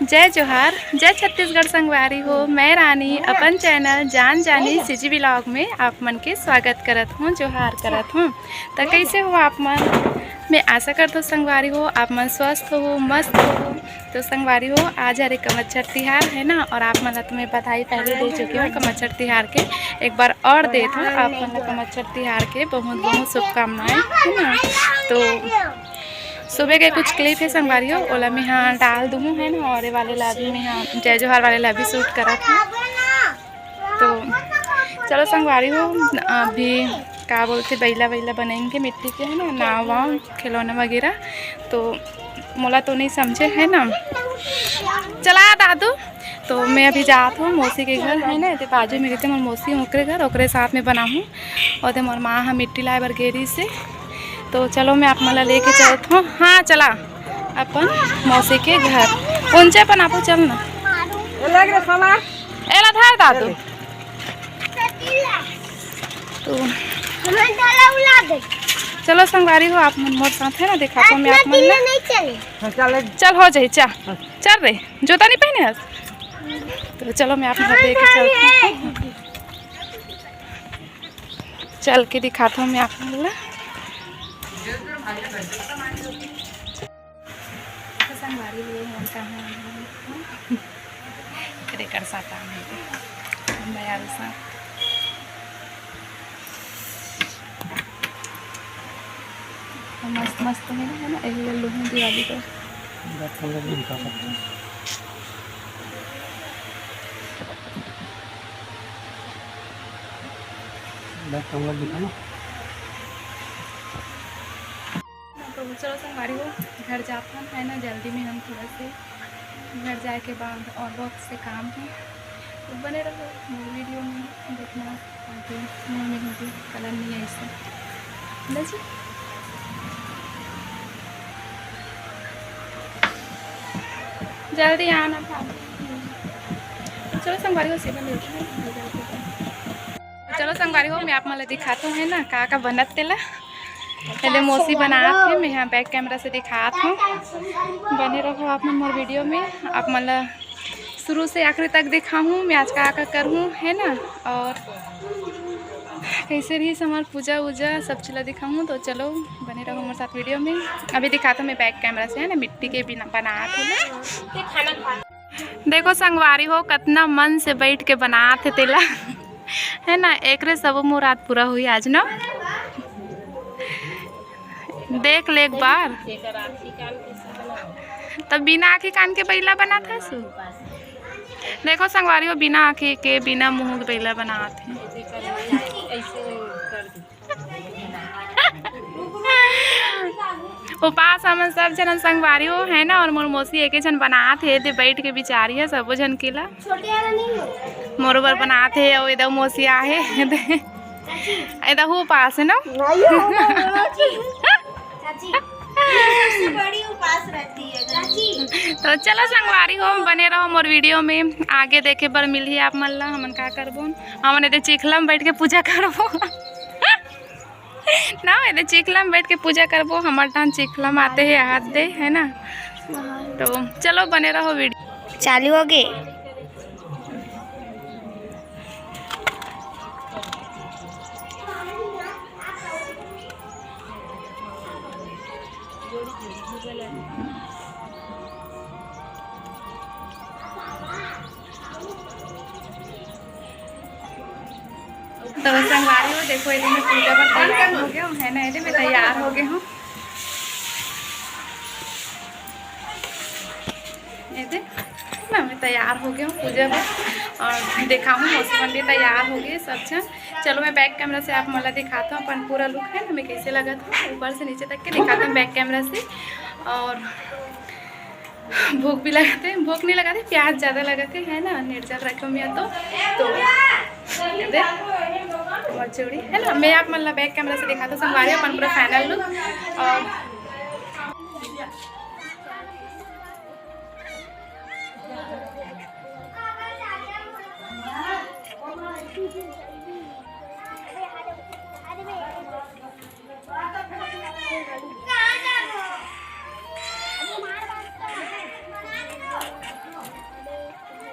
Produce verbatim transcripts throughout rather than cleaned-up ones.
जय जोहार, जय छत्तीसगढ़ संगवारी हो। मैं रानी अपन चैनल जान जानी सीजी व्लॉग में आप मन के स्वागत करत हूँ, जोहार करत हूँ। त कैसे हो आप मन? मैं आशा करत हूँ संगवारी हो आप मन स्वस्थ हो, मस्त हो। तो संगवारी हो, आज हरे कमच्छर तिहार है ना, और आप मन ला तो मैं बधाई पहले दे चुकी हूँ कमच्छर तिहार के। एक बार और देत हूँ आप मन ला कमच्छर तिहार के बहुत बहुत शुभकामनाएं, है ना। तो सुबह के कुछ क्लिप है संगवारी हो, ओला मैं हाँ डाल दूँ, है ना, और ये वाले ला भी मैं हाँ जय जोहार वाले ला भी शूट करत हूँ। तो चलो संगवारी हो, अभी का बोलते, बइला वइला बनाएंगे मिट्टी के, है ना, नाव वाव, खिलौना वगैरह। तो मोला तो नहीं समझे, है ना। चला दादू, तो मैं अभी जात हूँ मौसी के घर, है ना, ते बाजू में रहते मोर मौसी, ओकरे घर, ओकरे साथ में बनाहूँ। और ते मोर माँ ह मिट्टी लाए बर गेरी से। तो चलो मैं आप मन ला लेके चलत हूँ। हाँ चला अपन मौसी के घर। ऊंचे अपन आपो चल ना। ए लग रे साला। एला धर दादू। तो चलो संगवारी हो, आप मन मोर साथ है ना, दिखाता हूँ मैं आप मन ला। हाँ, चल। चल हो जाई, चल। चल रे, जूता नहीं पहने हस? तो चलो मैं आप मन ला लेके चलता हूँ। चल के दिखाता हूँ मैं आप मन ला। तो संगवारी लिए हैं कहाँ हैं? एकरे कर साथ आम है। मैं आलू साथ। मस्त मस्त है ना, यही ले लूँ दिवाली पर। बैग कमला दिखा ना। तो चलो संगवारी हो, घर जात हन, है ना, जल्दी में हम थोड़ा से घर जाए के बाद और बहुत से काम है, तो बने रहो मोर वीडियो में, देखना ताकि मोर में भी कलर नहीं है इससे, है ना जी। जल्दी आना था। चलो संगवारी हो, सीधा मिलते हैं घर जाके। चलो संगवारी हो, मैं आप मन ला दिखात हूँ, है ना, का का बनत तेला। पहले मौसी बनात हे, मैं यहाँ बैक कैमरा से दिखात हूँ। बने रहो आप मन मोर वीडियो में, आप मन ला शुरू से आखिरी तक दिखाहूँ मैं आज का का करहूँ, है ना, और कैसे रही हमार पूजा वूजा सब चीज ला दिखाहूँ। तो चलो बने रहो हमारे साथ वीडियो में। अभी दिखात हूँ मैं बैक कैमरा से, है ना, मिट्टी के बिना बनात हे। देखो संगवारी हो, कतना मन से बैठ के बनात हे तेला। है ना, एकरे सब मुराद पूरा हुई आज ना। देख ले एक बार, तब बिना आँखी कान के बइला बनात हस। देखो संगवारी हो, बिना आँखी के, बिना मुँह के बइला बनात हे। उपास हमन सब झन संगवारी हो, है ना, और मोर मौसी एके झन बनात हे, दे बैठ के बिचारी हे सबो झन के ला। मोर बर बनात हे, अउ एदे मौसी आहे, एदे हु उपास हे ना। तो चलो संगवारी हो, बने रहो मोर वीडियो में, आगे देखे बर मिलही आप मन ला, हमन का करबो, हमन एदे चिखला में बैठ के पूजा करबो। ना, एदे चिखला में बैठ के पूजा करबो, हमर टान चिखला में आते हैं हाथ दे, है ना। तो चलो बने रहो वीडियो। चालू हो गए। तो संगवारी हो, देखो, एदे मैं पूजा बर तैयार हो गए हूँ, है ना, एदे मैं तैयार हो गए हूँ, एदे ना, मैं तैयार हो गए हूँ पूजा बर, और देखा हूँ मौसी मन भी तैयार हो गए सब झन। चलो, मैं बैक कैमरा से आप मन ला दिखाता हूँ अपन पूरा लुक, है ना, मैं कैसे लगत हूँ, ऊपर से नीचे तक के दिखाता हूँ बैक कैमरा से। और भूख भी लगत हे, भूख नहीं लगत हे, प्यास ज़्यादा लगत हे, है ना, निर्जल रखे में तो, तो देख, और चूड़ी, है ना, मैं आप मन ला बैक कैमरा से दिखाता हूँ संगवारी अपन पूरा फाइनल लुक। और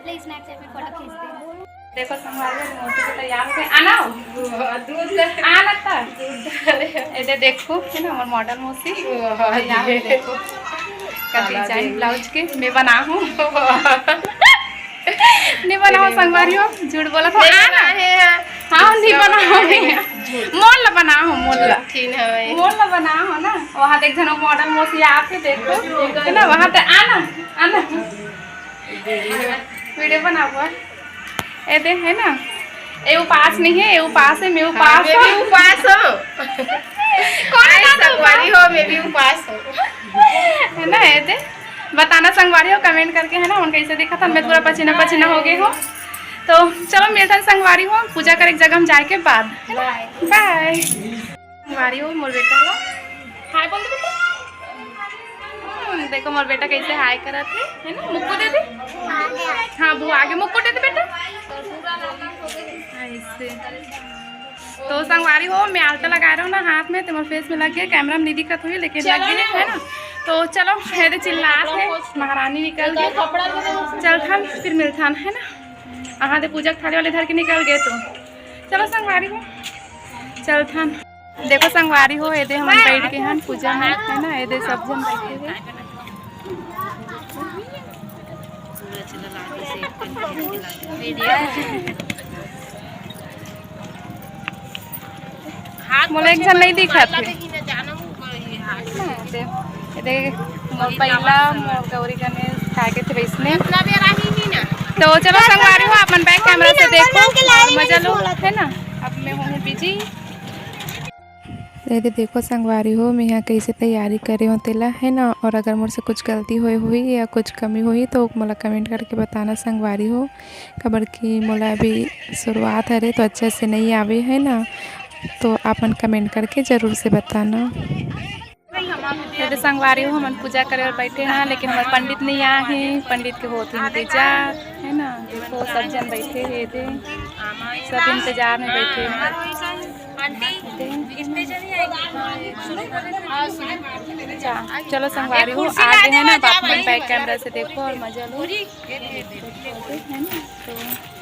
ले Snapchat में फोटो खींच दे। देखो संगवारी हो, मौसी के तैयार होके आना हो। दूध ले। आना था। दूध डाले। ए दे देखो, है ना, हमर मॉडल मौसी। वाह, तैयार हो, ये। देखो। का design ब्लाउज के मैं बना हूँ। वाह। नहीं बनाओ संगवारी हो, झूठ बोला था। नहीं आना। बना है, हाँ। हाँ, नहीं दूसरा बना बना हो, है। नहीं। मोल ला बना हो, मोल ला। झूठी ना है। मोल ला बना हो ना। वहाँ देख जनो मॉडल मौसी आके देखो, है ना, वहाँ ते आना, आना। वीडियो बनाबो। ए दे, है ना? ए उपास नहीं है, ए उपास है, मैं हाँ, उपास मैं हूँ। भी उपास हूँ। कौन ऐ बता दो संगवारी उपास? हो, मैं भी उपास हूँ। है ना, ए दे? बताना संगवारी हो comment करके, है ना, हमन कैसे दिखत हन, मैं पूरा पसीना पसीना हो गई हूँ। तो चलो मिलथन संगवारी हो, पूजा करे के जगह हम जाए के बाद, है ना? बाय। बाय। संगवारी हो, मोर बेटा ला। हाय बोल दे बेटा। हम्म, देखो मोर बेटा कैसे हाय करत है, है ना? मुक्कू दे दे। हाँ, वो आगे मुक्कू दे दे बेटा। ऐसे। तो संगवारी हो, मैं आलता लगा रहा हूँ ना हाथ में, तो मोर face में लग गया, camera में नहीं दिखत हुई, लेकिन लग गई है ना। तो चलो, मेरे चिल्लात है, महारानी निकल गई। चलथन, फिर मिलथन, है ना? अहाँ दे पूजा के थाली वाले धर के निकल गए तो। चलो संगवारी हो, चलथन। देखो संगवारी हो, एदे हमन बैठ के हन पूजा में, है ना, एदे सब झन बैठे हे। मोला एक झन नहीं दिखत हे। एदे, एदे मोर पहिला, मोर गौरी गणेश खाए के थे वैसने। तो चलो संगवारी हो, अपन back camera से देखो, मजा लो, है ना। अब मैं हूँ busy। एदे देखो संगवारी हो, मैं यहाँ कैसे तैयारी करे हो तेला, है ना। और अगर मोर से कुछ गलती होए हुई या कुछ कमी होई तो मोला comment करके बताना संगवारी हो, काबर कि मोला अभी शुरुआत हरे तो अच्छा से नहीं आवे, है ना। तो आपन comment करके जरूर से बताना। एदे संगवारी हो, हमन पूजा करे बर बैठे हैं, लेकिन हमर पंडित नहीं आए हैं। पंडित के होत इंतजार, है ना। देखो सब झन बैठे हैं, एदे सब इंतजार में बैठे हैं। अच्छा, चलो संगवारी हो, आगे है ना, बाप मन back camera से देखो और मजा लो, है ना। तो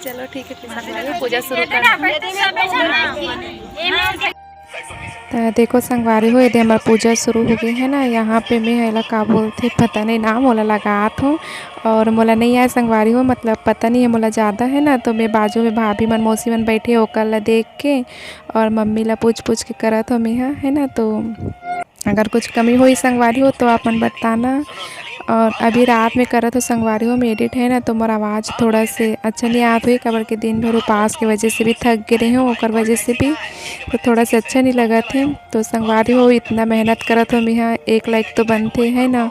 चलो ठीक है, फिर संगवारी हो, पूजा शुरू करना। त देखो संगवारी हो, एदे हमर पूजा शुरू हो गए है ना। यहाँ पे मैं एला का बोलथे पता नहीं नाम, ओला लगात हूँ। और मोला नहीं आए संगवारी हो, मतलब पता नहीं है मोला ज़्यादा, है ना। तो मैं बाजू में भाभी मन, मौसी मन बैठे, ओकर ला देख के और मम्मी ला पूछ पूछ के करत हो मैं हा, है ना। तो अगर कुछ कमी होई संगवारी हो तो आप मन बताना। और अभी रात में करत हो संगवारी हो, मैं edit है ना, तो मोर आवाज़ थोड़ा से अच्छा नहीं आत हुई, काबर के दिन भर उपास के वजह से भी थक गए रहे हूँ, ओकर वजह से भी तो थोड़ा से अच्छा नहीं लगत है। तो संगवारी हो, इतना मेहनत करत हो मैं हा, एक like तो बनते है ना,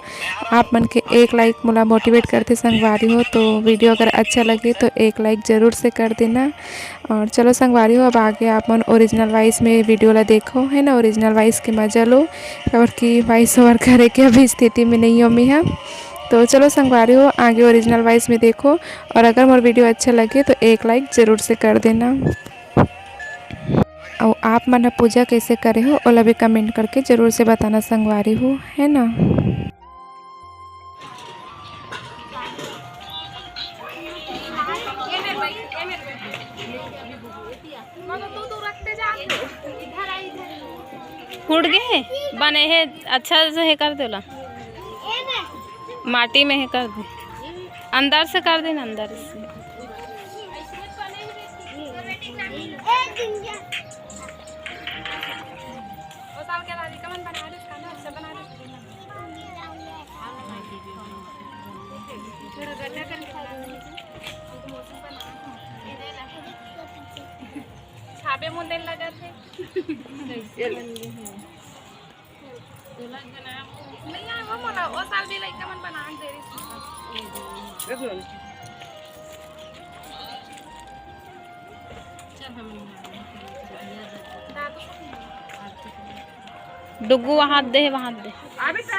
आप मन के एक like मोला motivate करते संगवारी हो। तो video अगर अच्छा लगे तो एक like जरूर से कर देना। और चलो संगवारी हो, अब आगे आप मन original voice में video ला देखो, है ना, original voice के मजा लो, काबर कि voice over करे के अभी स्थिति में नहीं हो मैं हा। तो चलो संगवारी हो, आगे original voice में देखो, और अगर मोर video अच्छा लगे तो एक like जरूर से कर देना। और आप मन ह पूजा कैसे करे हो, ओला भी comment करके जरूर से बताना संगवारी हो, है ना। फूट गे हे, बने हे, अच्छा से हे कर दे ओला, माटी में हे कर दे, अंदर से कर दे ना, अंदर से। वो साल के राधिका मन बना दे, खाना अच्छा बना दे। छापे मुंदे लगा थे। नहीं आए वो मोला, वो साल भी लइका मन बना के दे रही थी। दादू को डुग्गू वहाँ दे, वहाँ दे। आ बेटा।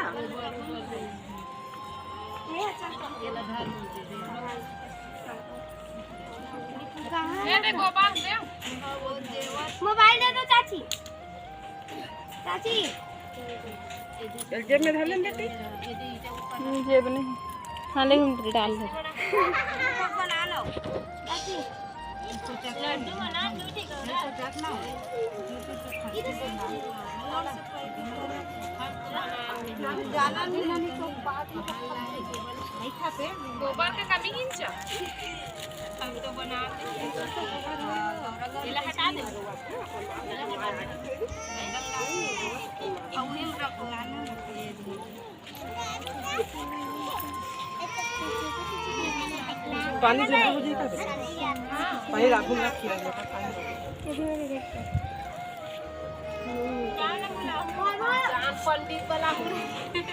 ये देखो, बांध दे। मोबाइल दे दो चाची। चाची। चल, जेब में धर ले बेटी। हम्म, जेब नहीं। हाँ, ले, हम डाल दे। गोबर के कमी ही नहीं। हम तो बना दे। एला हटा दे। पानी जल्दी हो जाएगा। पानी राखूंगा, खिला देता पानी। पंडित वाला।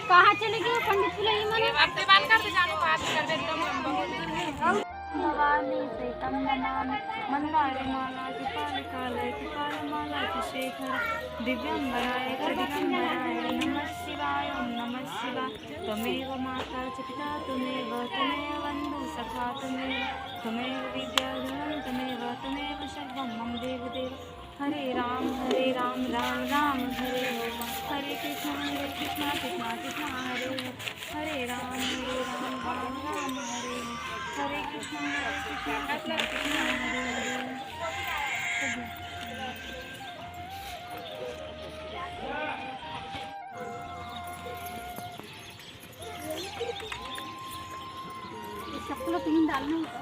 कहाँ चले गए पंडित वाला? ये मने अब दीवान कर दे, जानो बात कर दे, एकदम लंबा हो जाएगा। भवानी सीतं नमामि मन्दारमालां च पाणिपादौ च पाणिमालां च शेखरं दिव्यं वराय च दिगम्बराय नमः शिवाय ॐ नमः शिवाय। त्वमेव माता च पिता त्वमेव त्वमेव बन्धु सखा त्वमेव त्वमेव विद्या धनं त्वमेव त्वमेव सर्वं मम देव देव। हरे राम हरे राम राम राम हरे हरे। हरे कृष्णा हरे कृष्णा कृष्णा कृष्णा हरे हरे। हरे राम हरे राम राम राम हरे हरे। हरे कृष्णा हरे कृष्णा कृष्णा कृष्णा हरे हरे। चप्पल पहन डालना होता।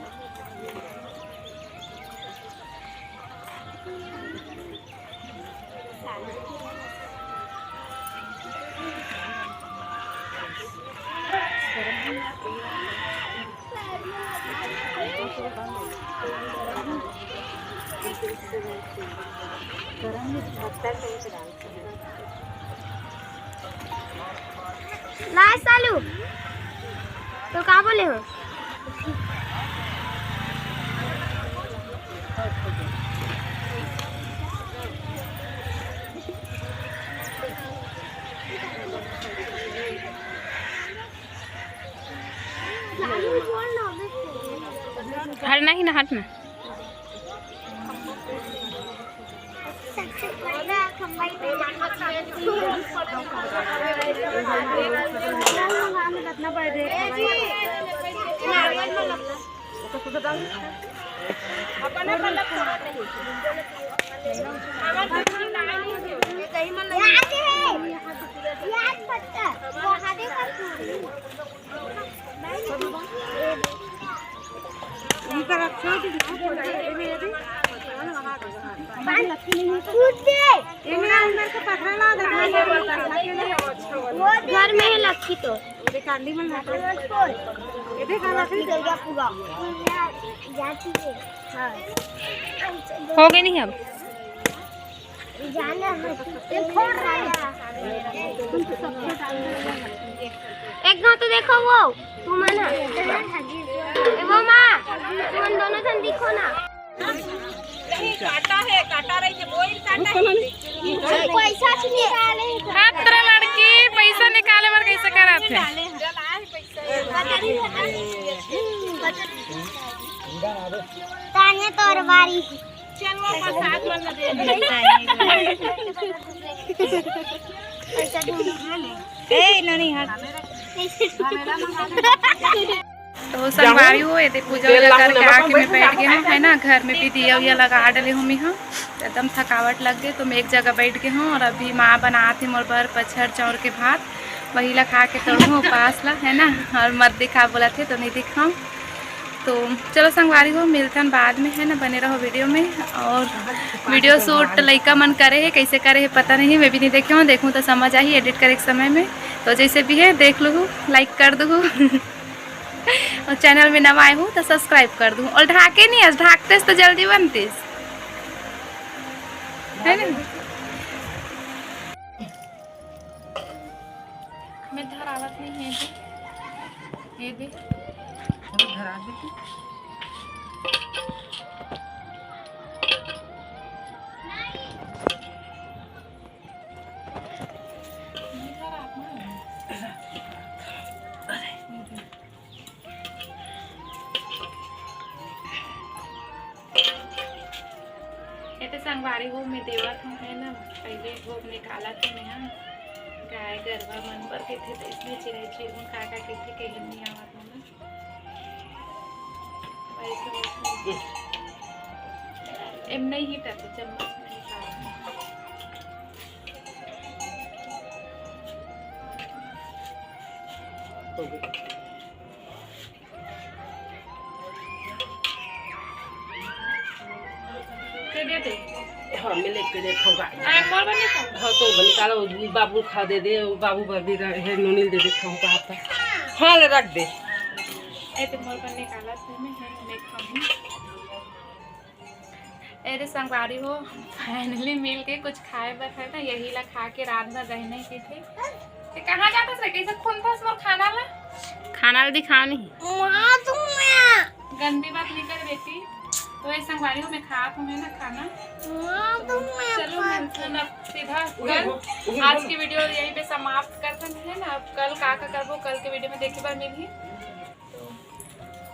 लाए सालू, तो का बोले हो? हटना ही ना, हटना। घर में है लक्की तो। हो गए नहीं अब। एक गाँव तो देखो वो, तू मन है। ए वो माँ, तू मन दोनों जन दिखो ना। नहीं, काटा है, काटा रही है, वो ही काटा है। पैसा से निकाले। खतरा लड़की पैसा निकाले बर कैसे करत है? तानिया तोर बारी। चल वो प्रसाद मन दे। ए, ननी हट। तो संगवारी हो, ये पूजा उजा करके आके मैं बैठ गए हूँ, है ना। घर में भी दिया उया लगा डले हूँ मैं, हाँ। एकदम थकावट लग गई, तो मैं एक जगह बैठ गए हूँ और अभी माँ बनात हे मोर बर पछर चाउर के भात, वही ला खा के तो हूँ उपास ला, है ना। और मत दिखा बोलत हे तो नहीं दिखाऊँ। तो चलो संगवारी हो, मिलथन बाद में, है ना, बने रहो वीडियो में। और वीडियो शूट लइका मन करे है, कैसे करे है पता नहीं, मैं भी नहीं देखे हूँ, देखूँ तो समझ आही एडिट करे के समय में। तो जैसे भी है देख लूँ, लाइक कर दूँ और चैनल में नवा आए हूँ तो सब्सक्राइब कर दूँ। और ढाके नहीं, आज ढाकतेस तो जल्दी बनतीस, है ना। मैं धरावत नहीं है, ये दे, ये दे। अरे धरा दे तू। नहीं धरावत नहीं है। ये तो संगवारी हो, मैं देवत हूँ, है ना, पहले वो निकाला था मैं, हाँ। काय गरवा मन बर कहिथे त इसने चिरई चिरगुन का का कहिथे, कहिन नइ आवत मोला। वइसे, वइसे। एम नहीं ही टपे, चम्मच में निकाल। हो गया। के देते? हाँ, मैं लेके देता हूँ गाड़ी। आ, मोर बने खाओ। हाँ, तो बने काला, बाबू खा दे दे, बाबू बर भी रहे, नोनी दे दे, खाऊँ कहा था। हाँ, ले रख दे। ए, तो मोर बने काला, तू मैं है, मैं खाऊँ। ए रे संगवारी हो, finally मिल के कुछ खाए बर है ना, यही ला खा के रात भर रहना ही थे। ते कहाँ जाता रे? कैसे खून था मोर खाना ला? खाना ला दिखाओ नहीं। माँ, तुम मैं। गंदी बात नहीं कर बेटी। तो ए संगवारी हो, मैं खात हूँ ना खाना। माँ, तुम मैं चलो, खात मिलते हैं अब सीधा घर। आज की video यहीं पे समाप्त करते हैं ना। अब कल का का करबो, कल के video में देखे बर मिलही।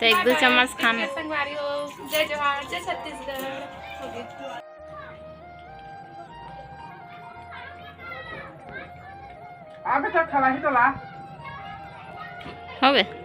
तो एक दो चम्मच खाना। संगवारी हो, जय जोहार, जय छत्तीसगढ़। हो गया। आ बेटा, खलाही तो ला। हो गए।